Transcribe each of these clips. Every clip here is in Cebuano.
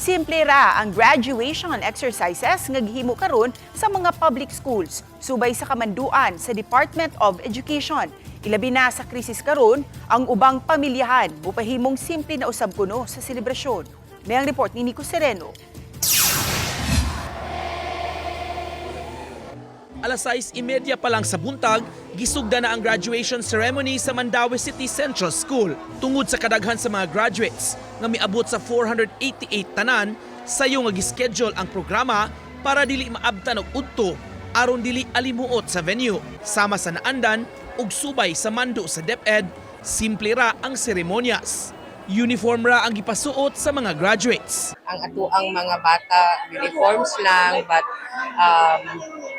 Simple ra ang graduation exercises nga gihimo karon sa mga public schools subay sa kamanduan sa Department of Education. Ilabi na sa krisis karon, ang ubang pamilyahan mupahimong simple na usab kuno sa selebrasyon. May ang report ni Nico Sereno. Alas 6:30 pa lang sa buntag, gisugda na ang graduation ceremony sa Mandaue City Central School. Tungod sa kadaghan sa mga graduates nga miabot sa 488 tanan, sayo nga gischedule ang programa para dili maabtan og udto aron dili alimuot sa venue. Sama sa naandan ug subay sa mando sa DepEd, simple ra ang seremonyas. Uniform ra ang gipasuot sa mga graduates. Ang atuang mga bata uniforms lang, but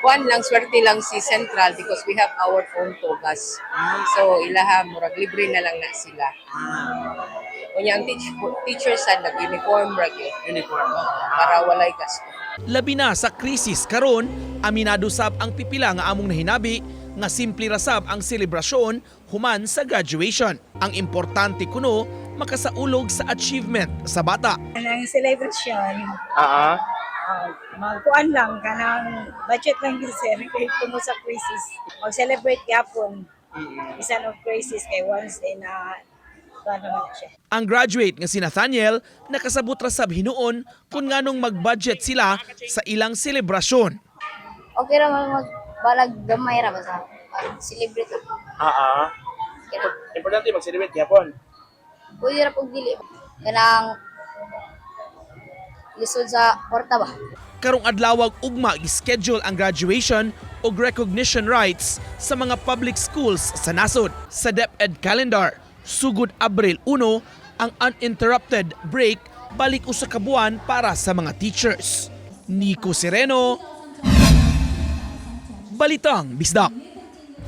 kuan lang, swerte lang si Central because we have our own togas, so ilaha murag libre na lang na sila. Unya ang teacher sad nag-uniform ra gyud Uniform. Para walay gasto. Labi na sa krisis karon, aminado sab ang pipila nga among nahinabi nga simple ra sab ang selebrasyon human sa graduation. Ang importante kuno makasaulog sa achievement sa bata. Kanang celebration, magkuan lang, kanang budget lang gyud, sir, kay tungod sa crisis. Mag-celebrate gyapon. Bisan og crisis kay once in a kuan naman na siya. Ang graduate nga si Nathaniel nakasabot ra sab hinuon kung nganong mag-budget sila sa ilang selebrasyon. Okay ra man magbalag gamay ra ba sa celebrate lang. Okay ra. Importante mag-celebrate gyapon. Pwede ra pug dili kanang lisod sa kwarta ba. Karong adlawag ugma gi-schedule ang graduation ug recognition rites sa mga public schools sa nasod. Sa DepEd calendar, sugod Abril 1 ang uninterrupted break balik usa ka buwan para sa mga teachers. Nico Sereno, Balitang Bisdak.